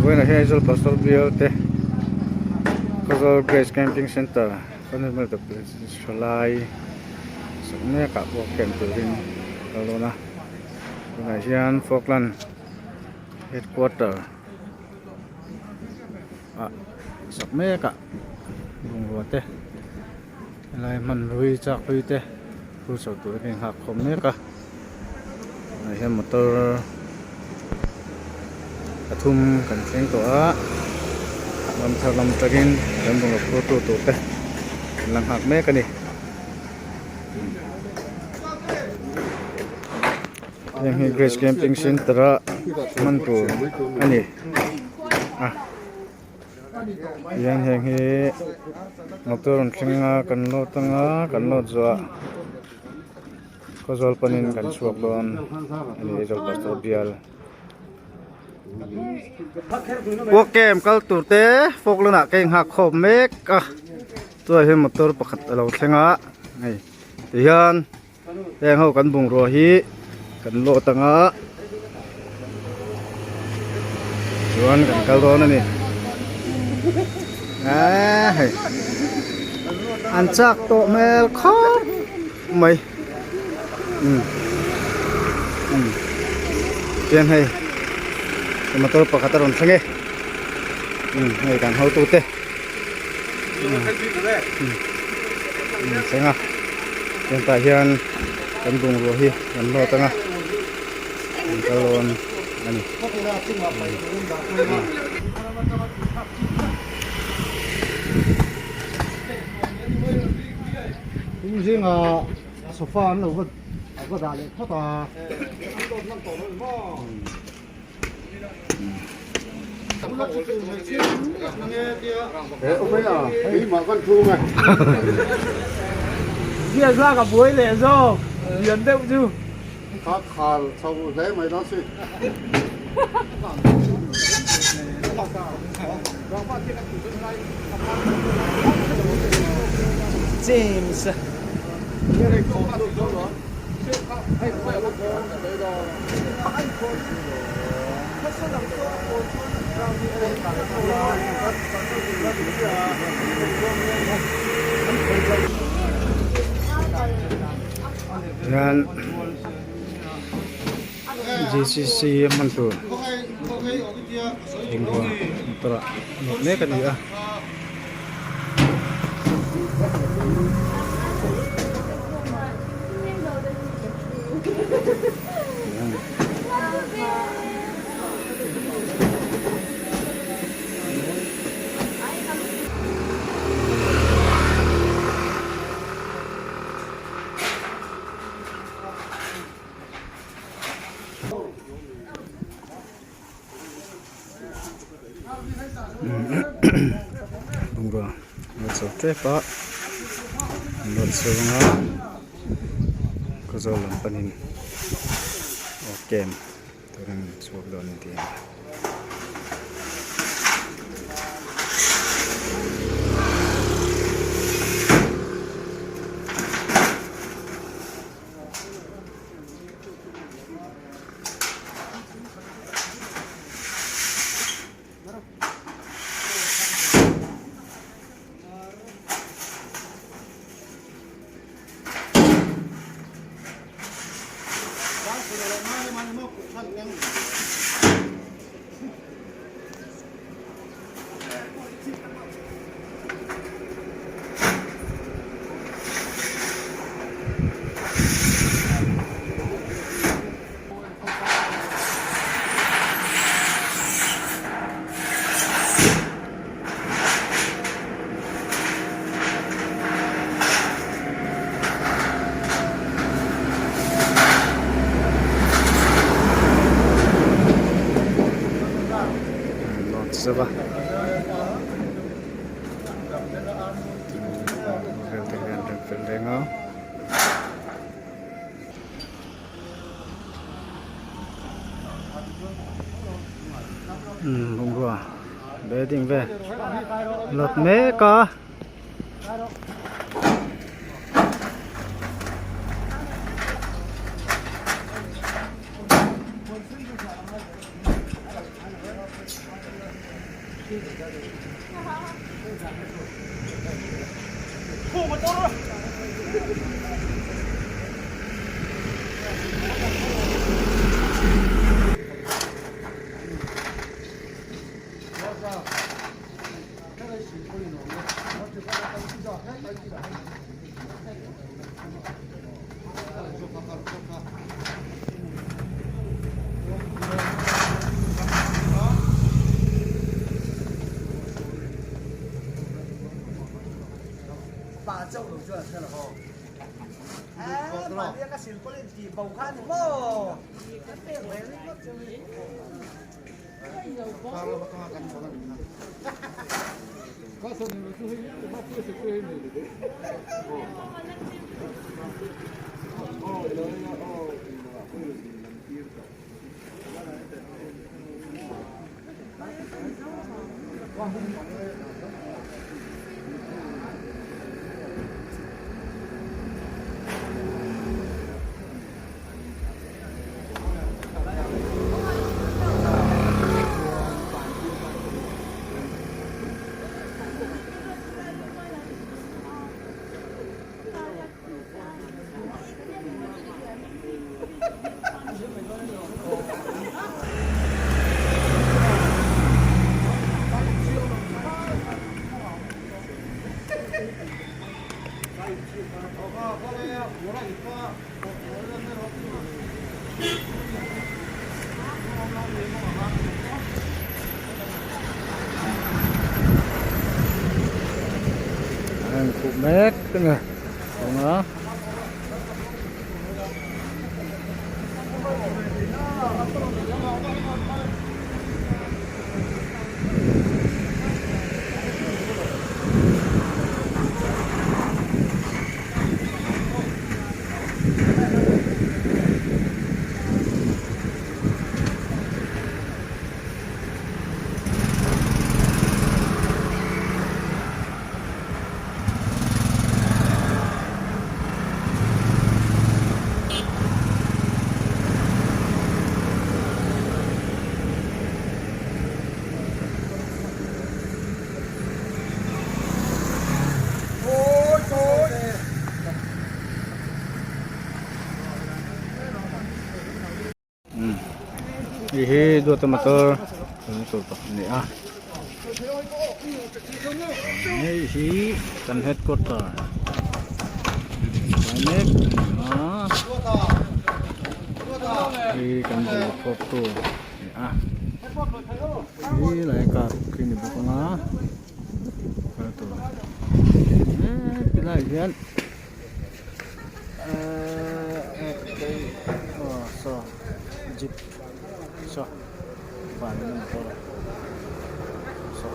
Vawiinah hian Aizawl Pastor bial te Khawzawl Grace Camping Centre thalai sak mek ah pawh camp turin a kal dawn a tunah hian Falkland headquarter ah sak mek ah bungrua te helai hman hlui chak hlui te phur chho turin a inghak khawm mek a tunah hian motor pathum kan thleng tawh a ram thar lam atangin kan bungraw phur tu tur te an la nghak mek a ni. Heng hi Grace Camping Centre a hman tur a ni a tihian heng hi motor an thleng a kan load anga kan load zawh ah Khawzawl panin kan chhuak dawn a ni Aizawl Pastor bial. Work camp kal tur te Falkland ah ka inghak khawp mek a chuan hian motor pakhat a lo thleng a hei tihian. Heng ho kan bungrua hi kan lawt ang a chuan kan kal dawn a ni eee hei an chak tawh hmel khawp mai umm umm tiang hei motor pakhat a rawn thleng e umm hei kan hotute umm umm thleng a. Heng tah hian kan bungrua hi kan hlawt ang a kan kal dawn a ni. Kum zinga sofa an lo va va dah leh phawt a. Zia zak a buai leh zawk lian deuh chu. Kha khal chho hle mai dawn si. James. Hian gcc a hman tur bungrua motor ah nawrh mek a ni a. Bungrua an chho tep a an rawn chhung a khawzawl lam panin aw camp turin an chhuak dawn a ni tih a. Zova vel te hian rem fel reng a. Umm bungrua building vel lawt mek a. An khuh mek a ni tuna. Hei hi duata motor kalna tur pakhat a ni a hei hi kan headquarter lai mek a ni a hei kan bungraw phawk tu a ni a hei lai car khi a ni bawk ang a kal tur heti laiah hian. Aw saw jeep saw van a motor saw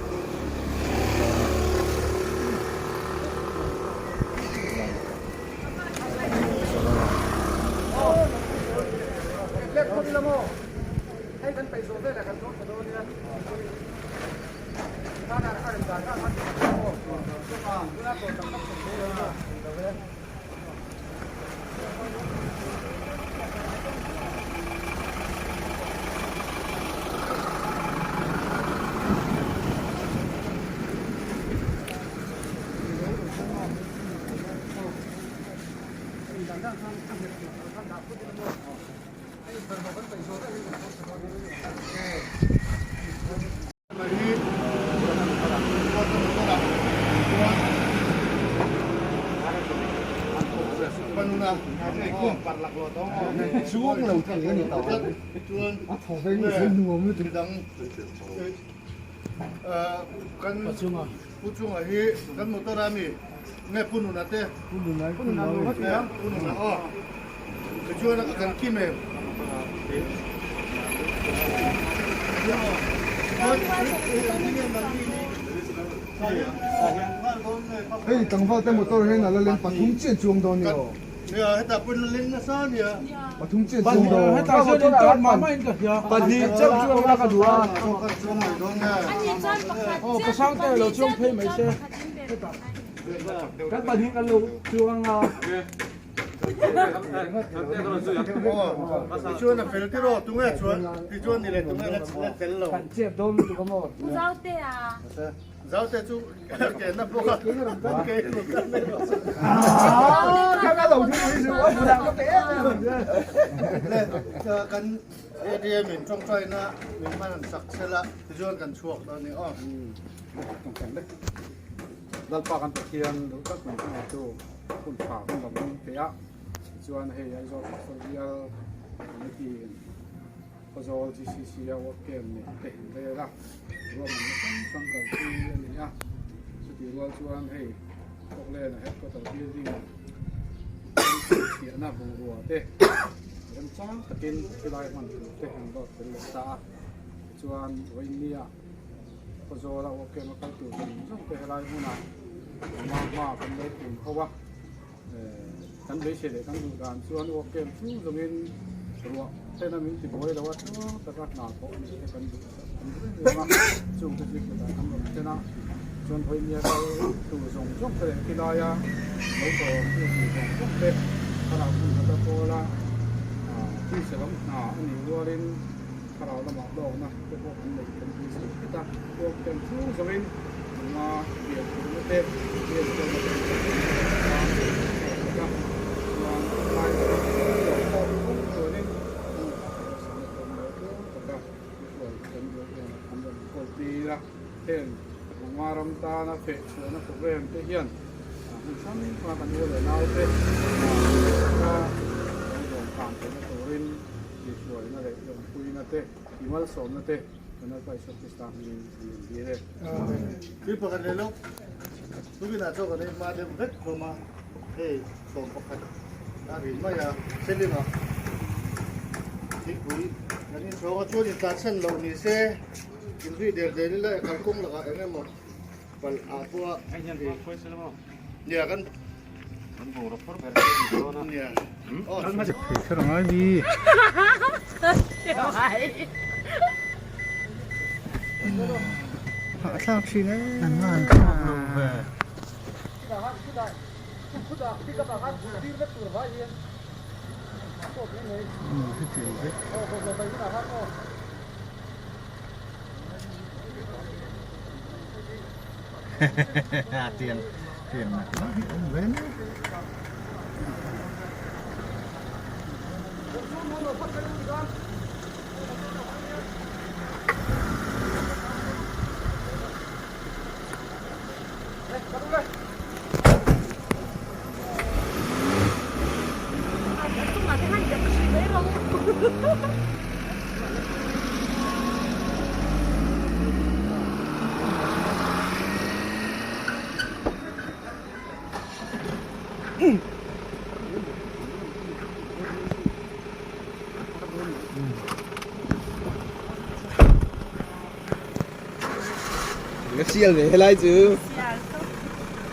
Hei tlangval te motor hian a la leng pathum chiah chuang dawn ni aw. Pathum chiah chuang dawn. Pahnih chauh chuang la ka duh a. Aw ka sang te lo chuang phei mai se. Kan pahnih kan lo chuang a. Tichuan a fel tiraw tunge chuan tichuan ni leh tunge la tel lo. Zautea. Zaute chu ke na bawk a ke kan ATM in tawngtaina min hman an sak sela tichuan kan chhuak dawn a ni aw. Lalpa kan Pathian duh tak min hmangaihtu hun tha hun lam min pe a, tichuan hei Aizawl Pastor Bial Committee in Khawzawl GCC a work camp neih te in rel a, ruahmanna hrang hrang kalpui a ni a, chutih rual chuan hei Thawklen a headquarter building chhiahna bungrua te remchang takin khilai hman tur te an load tel leh ta a, tichuan vawiinnia Khawzawla work camp a kal tur zawng zawng te helai hmunah hma hma kan lo pun ho a, kan beisei leh kan duh dan chuan work camp chu zawngin ruah thena min ti buai lo a tluang taka hna thawh a nih te kan duh kan duh em em a, chung te chu chutah kan rawn thlen a, chuan vawinia kal tur zawng zawng te leh khilai a lo tawm tu tur zawng zawng te thlarau hmun khat a kawl a, tisa lam hna a nih rualin. Thlarau lamah hlawkna te pawh an neih kan beisei tlat a, huam ken chhung zawngin nunga pian phurna te, pian chawlhna te an neih kan beisei tlat a, a chuan lai lama hlawk pawh kawng chuanin an lakah harsatna tlawm lo tlawm taka mihruai kan duh an rawn kawl tir a, heng nunga ram tana feh chhuahna program te hian hmun hrang hranga kan u leh naute taka lo zawm kang theihna turin Tihruaina leh lawmpuina te, i malsawmna te kan Lalpa Isua Krista hmingin an indir e. Amen. Tui pakhat leh lawk, tukinah chuan kan ei hma deuh vek hlawm a, hei 11 a ri mai a, Seling-ah thingpui kan inchhawng a, chuan intlansan loh ni se inri der der ila e kalkawng lakah eng emaw palh ah pawh a nia kan Hahthlak thin e. Tiền tiền là nó thì ông lên. Sial ve helai chu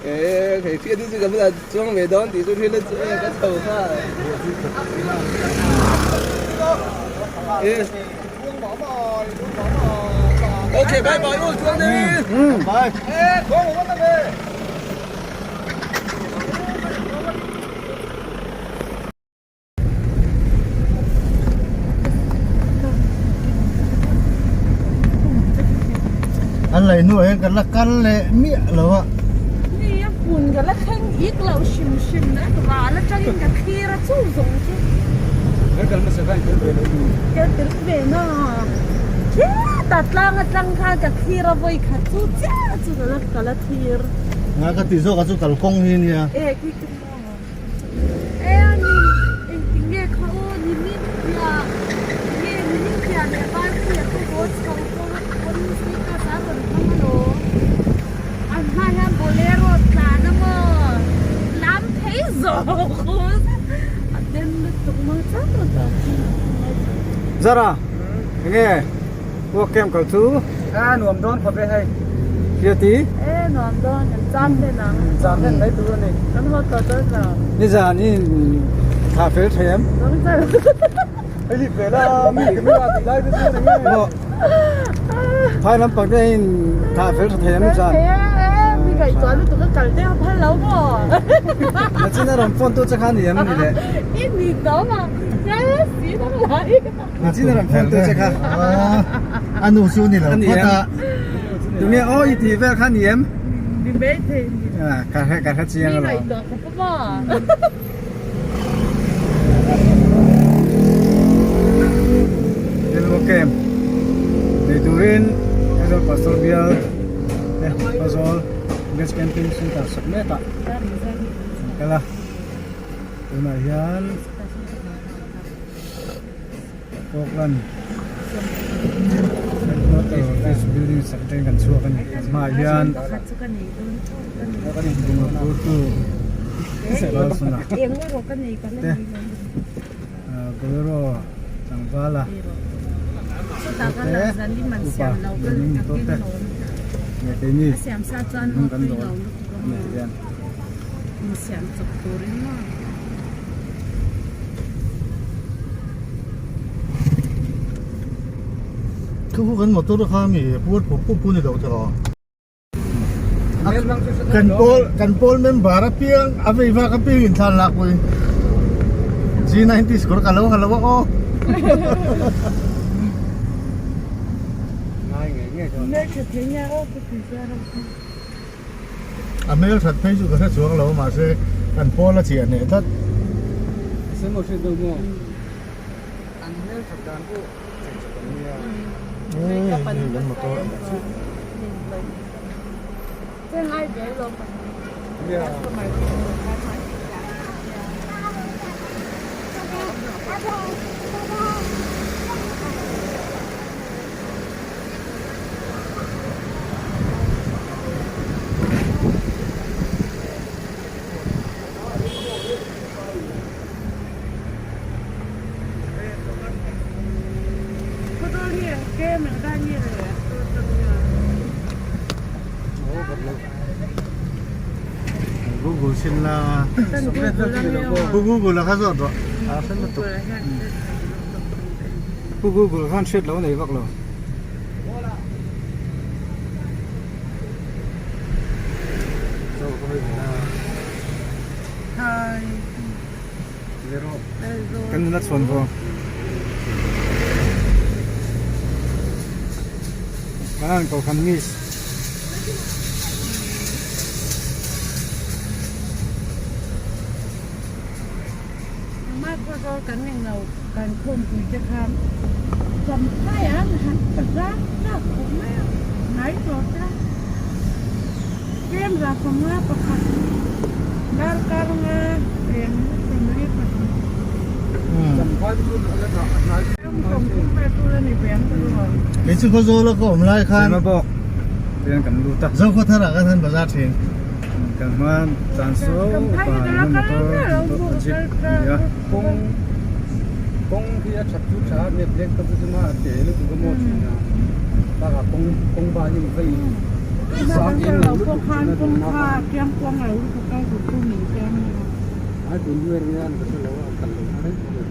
e hei chu ka bulah chuang ve dawn tih chu thil a chu ka chho kha e ok bye bye u chuang deuh bye. An lei hnuah hian kan la kal leh miah lo a. Ni a hmun ka la thleng ik loh hrim hrim na ral atangin ka thlir a chu zawng chu. Kan kal hmasa khan tel ve lo ni. Ka tel ve na. Kheta tlang atang khan ka thlir a vawi khat chu chiah chu ka la ka la thlir. Nga ka ti zawk a chu kalkawng hi nia. E khi chu maw. E a ni engtin nge kha aw ni min piah nge ni min piah leh Valpuia chu haw chho pawh pawn status a rawn hmang alawm an hma hian bolero tlan a maw lam phei zawk a den lutuk maw chang rawt a. Zara enge work camp kal chu a nuam dawn khawp e hei Hriati E nuam dawn kan cham hlen ang. Cham hlen mai tur a ni. Kan haw tawh dawn lo. Nizan i thlah fel thei em? Dawn fel. Hei lip ve la mi ka mi a tih lai te chu ni nge. Phai lampang te in thlah fel tha thei em nizan? Fel thei e, e. ngaihtuah lutuk a kal deuh phal lo maw? Nachin a rawn phone tu che kha ni em ni le? I ni tawm a, hmel si dang lai. Nachin a rawn phone tu che kha. A nu chu ni lo phawt a. Tunge aw i tih vel kha ni em? Ni mai thei ni. Ka hre ka hre chiang alawm. Mi ngaihtuah khawp a maw? Rilru camp nei turin Aizawl Pastor Bial te Khawzawl Village Camping Center sak mek ah an kal a tunah hian Falkland Headquarter Office Building sak atangin kan chhuak a ni hmaah hian bungraw phurtu Lalsuna te Bolero tlangvala te upa Lenin motor te leh keini hnung kan dawn a ni tihian. Thu khu kan motor kha mi puar pup pup pu ni lo tiraw. Kan pawl kan pawl member apiang a vei vak apiang in thlan lak pui G90 score ka lo ka lo a aw. A hmel that phei chu ka hre chuang lo mahse kan pawl a chiah hneh tlat. Google sin la Google a kha zawt rawh a hre lutuk Pu Google khan hriat lo nei vak lo. Kan nula chhuan vawng. Kanan ko khan miss. Kan englo kan khawmpui te kha champhai an han pa zak zak khawp mai a ngai tawh ta tlem za 5 pakhat darkar nga eng 42 Kei chu Khawzawl a ka awm lai khan Zemabawk hian kan lut a Zokhawthar ah khan han bazar thin. Kan hma tan saw upa an motor motor jeep a ni a. Kawng kawng hi a that chu tha a nep leng ta chu chuma a te lutuk a maw thin a bakah kawng kawng ban hi va in sang em lo lutuk thin a tunna kha ai tun hnuai ringin an ka hre lo a an kal lo na reng a ni.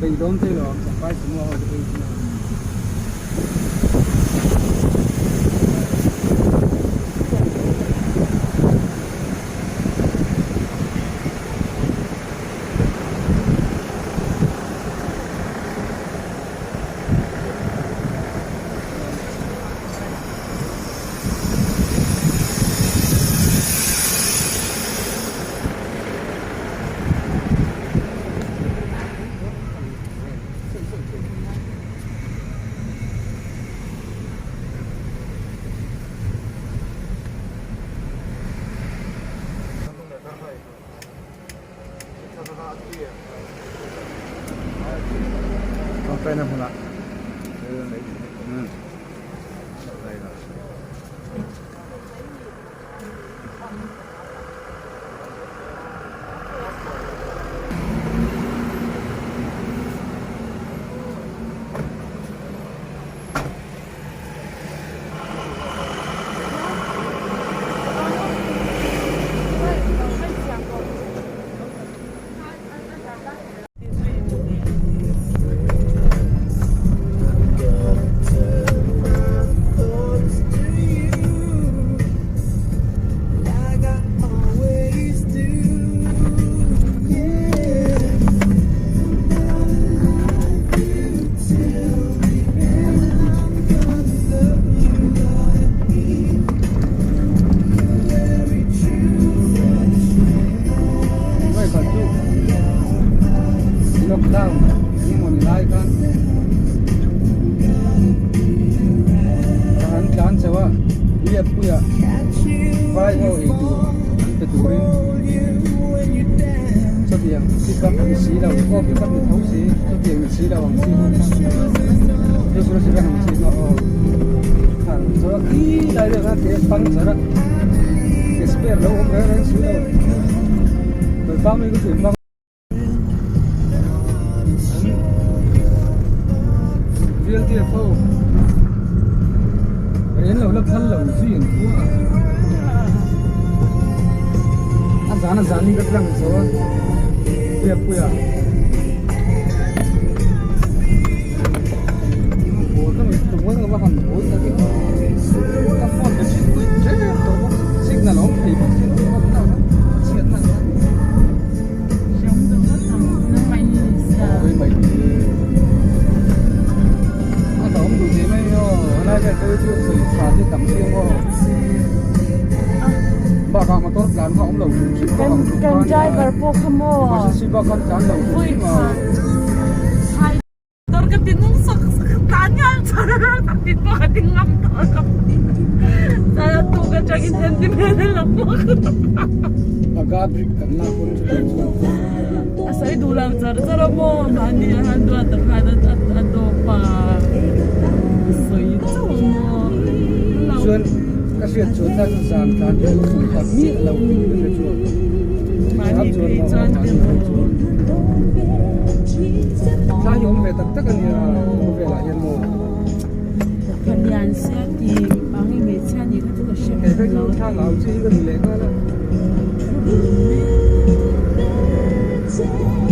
Bei dawn thei lo ang champai sumua ho te pawh hi chu. Tawngtaina hmunah Lockdown engemaw ni lai khan an tlan chho a Biakpuia vai ho ei tur an pe turin chutiang pick up ni si lo aw pick up ni tho si chutiang ni si lo ang chi ho kha 207 ang chi kha aw kha zo a khi lai vel kha ke puncture a ke spare lo awm reng reng si lo family chu in VLTF ho Ren lo la phal lo zui ang khua a zan a zan in ka tlang zo a puia puia ball ka tum ka va han ball tak in ka phone ka chhin pui tep tawh bawk signal a awm thei bawk si lo chhiat na Kan driver pawh kha maw Dawr ka ti nung sak sak tan ngal char ka ti pawh ka ti ngam tawh lo chuan a tuk atangin handyman a lo hmuak Aga brick kan lak hun chu kan chuan a sawi duh lo char char a maw mahni a han duat a khan a dawp a sawi chauh a maw chuan ka hriat chuan ta chu zan tlan hi a sawi tak miah lo tih ka hre chuan mahni phei chuan tiraw. Thla hi awm ve tak tak a nia khawvelah hian maw. Palian sia ti ang i hmeichhia nih kha chu ka hre Kei phei chu thla ngau chi hi ka ni leh nghal a.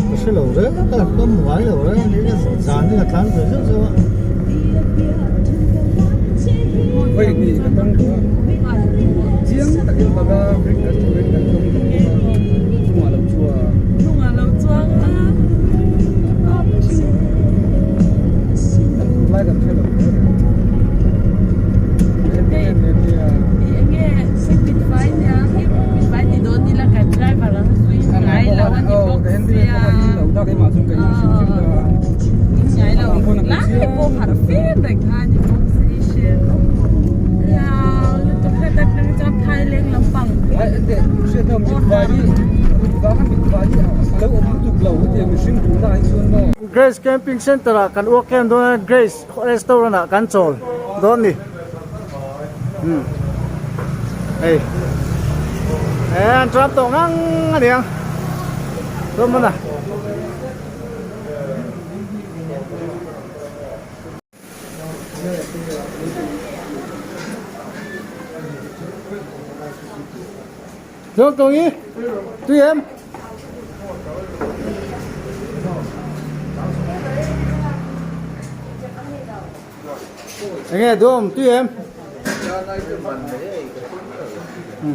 Ka hre lo reng a ka ka hmu ngai lo reng a ni ka zan hi ka tlan ve zeuh zeuh a. Vawi ni ka tawng tawh a chiang takin baga brick kan turin kan tawng tawh bawk a chungah lo chuan. Chungah lo chuang a. Kan tur lai kan hre lo hle reng. Hei enge mit vai nia mit vai ti dawn ila kan driver ang zui ngai lo a ni bawk sia. Ngai lo lai pawh harh fe reng kha a ni bawk si hre lau lutuk heta tang chuan phaileng lampang Grace Camping Center ah kan uak em dawn a Grace Restaurant ah kan chawl dawn ni umm hei eh an tram tawh ngang a niang chuan hmana. Zo cầu nhi tuy em nghe đúng không tuy em ừ.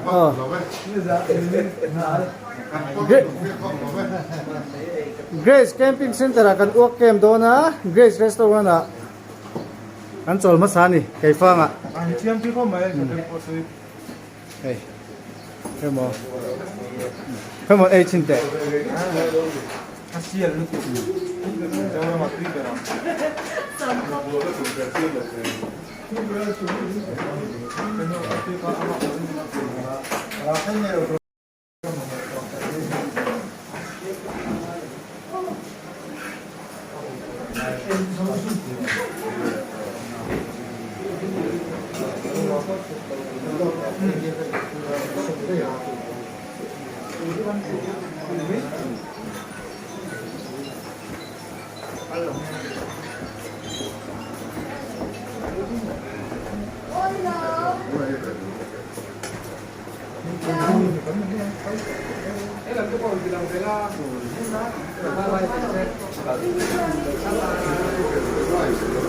Ờ. Grace Camping Center ah kan uak kem dawn a, Grace Restaurant ah kan chawl hmasa a ni Keifang ah. Hei hemaw hemaw ei chhin teh.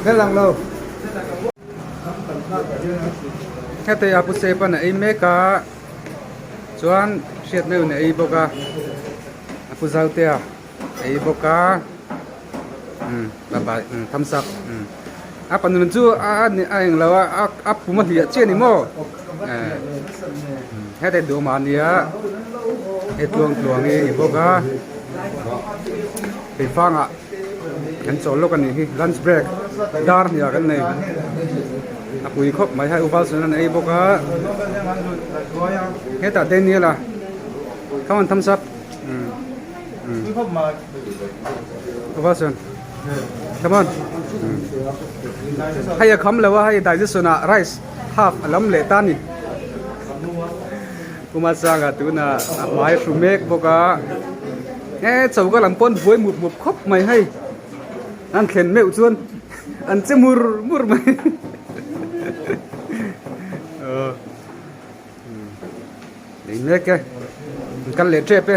Nghe lang lo. Heti a pu Sepan a ei mek a chuan hriat neuhin a ei bawk a a pu Zautea a ei bawk a umm bye bye umm thumbs up umm a panun chu a a englo a a pum a hliah chiah a ni maw eh heti duh mah ania. Hei tluang tluang hi a ni bawk a keifangah kan chawl lawk a nih hi lunch break dar hniah kan nei a pui khawp mai hei uval sawn an ei bawk a hetah Daniel a come on thumbs up uval sawn come on hei a kham lo a hei digestion ah rice half a lam leh ta a ni. Kuma changa tunah a hmai hru mek bawk a he choka lam pawn buai mup mup khawp mai hei an thlen meuh chuan an che mur mur mai aw ei mek e an kal leh tep e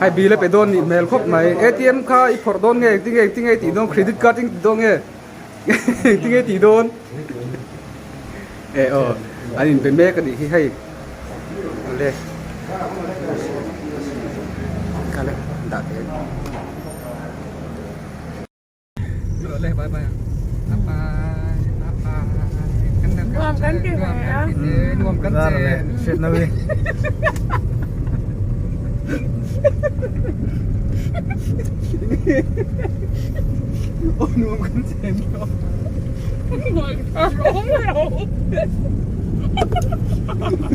hei bill a pe dawn nih hmel khawp mai atm kha i phawrh dawn nge engtin nge engtin nge i tih dawn credit card in ti dawn nge. Engtin nge tih dawn? Eh aw an inbe mek a nih hi hei awle kal e dah teh awle bye bye bye bye bye Nuam kan ti ve a. Nuam kan che. Hriat lo i. Nuam kan chen lo.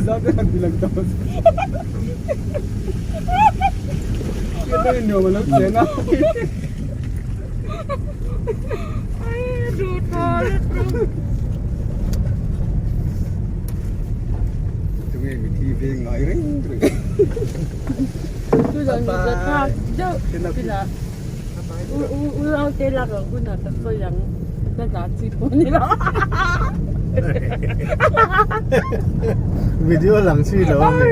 Zat han ti lang tawh. Nuam a lo chen a. Tunge mithi veng ngai reng reng. Video lang chi lo a ni.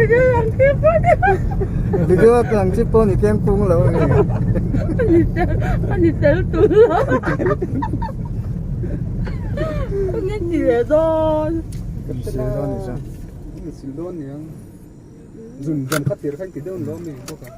Video lang chi pawh ni tlem kung lo a ni. A ni tel tul lo. Nge ni leh dawn. Sil dawn ni chuan. Sil dawn niang. Zun zan khat tir khan ti deuh lo mi bawk a.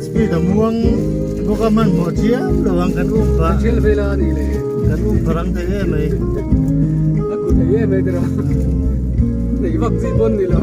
Speed a muang bawk a hmanhmawh chiam lo ang kan um pah Thil vela a nih leh kan um parang thei em mai a kut thei em mai tiraw nei vak chi pawn ni lo.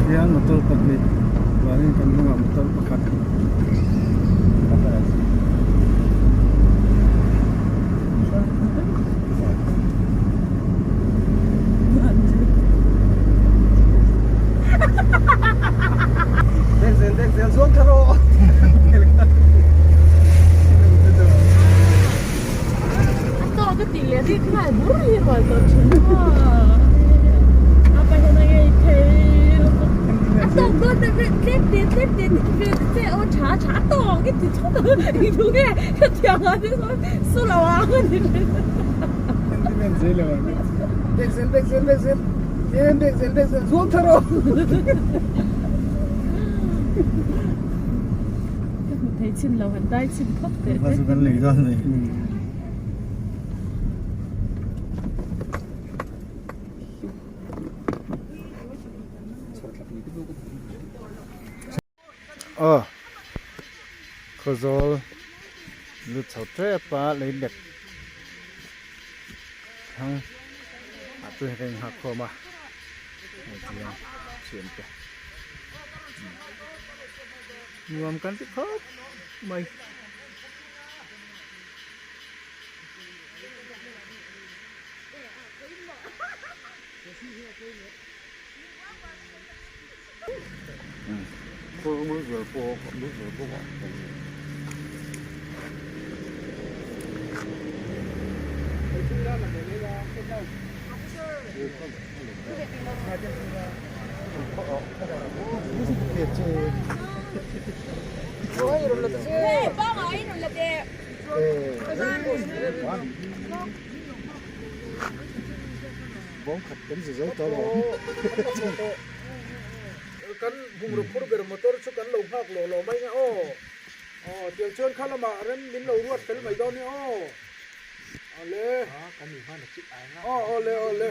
Hian motor pahnih chuanin kan hnungah motor pakhat aw Khawzawl lut chho tep a lei let thlang ah chuan ka inghak khawm a hei tiang thian te nuam kan ti khawp mai. Kan bungraw phur ber motor chu kan lo nghak lawh lawh mai nge aw. Aw tiang chuan kha lamah rem min lo ruat fel mai dawn nia aw. Awle. Aw awle awle.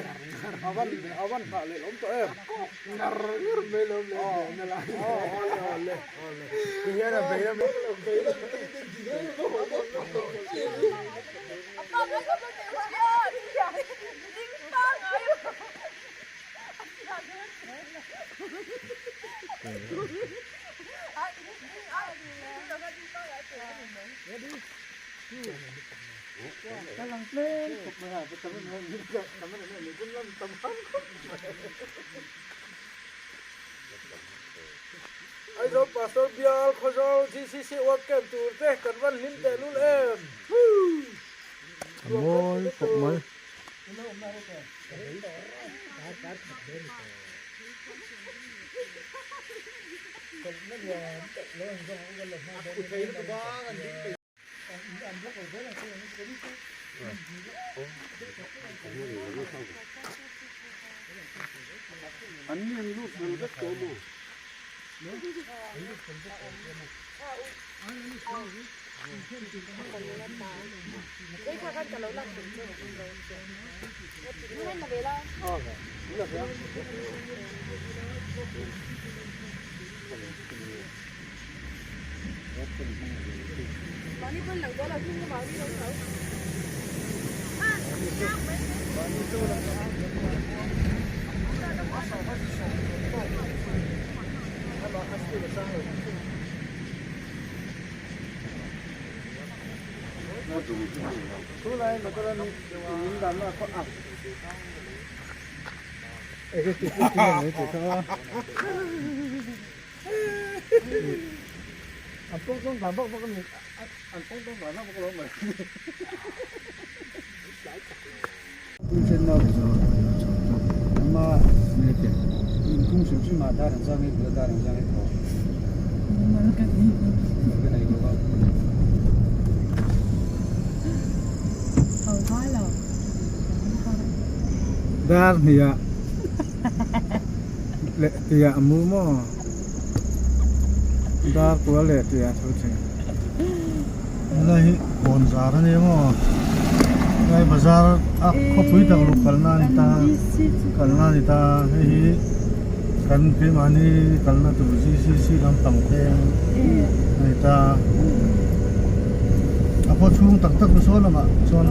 A van a van nghah leh awm tawh em. Ngar ngar mai lo le. Aw awle awle awle. Tihian a bei a. Aizawl Pastor Bial Khawzawl GCC Work Camp tur te kan van hlim tehlul em. A mawi khawp mai. Dar hnih ah leh tiah a mu maw? Dar kual leh tiah a thu thin. Helai hi kawn zar a nia maw? Helai bazar a khawpui tak luh kalna a ni ta kalna a ni ta hei hi kan keimahni kalna tur GCC lampang pheng a ni ta a khaw chhung tak tak chu saw lamah chuan.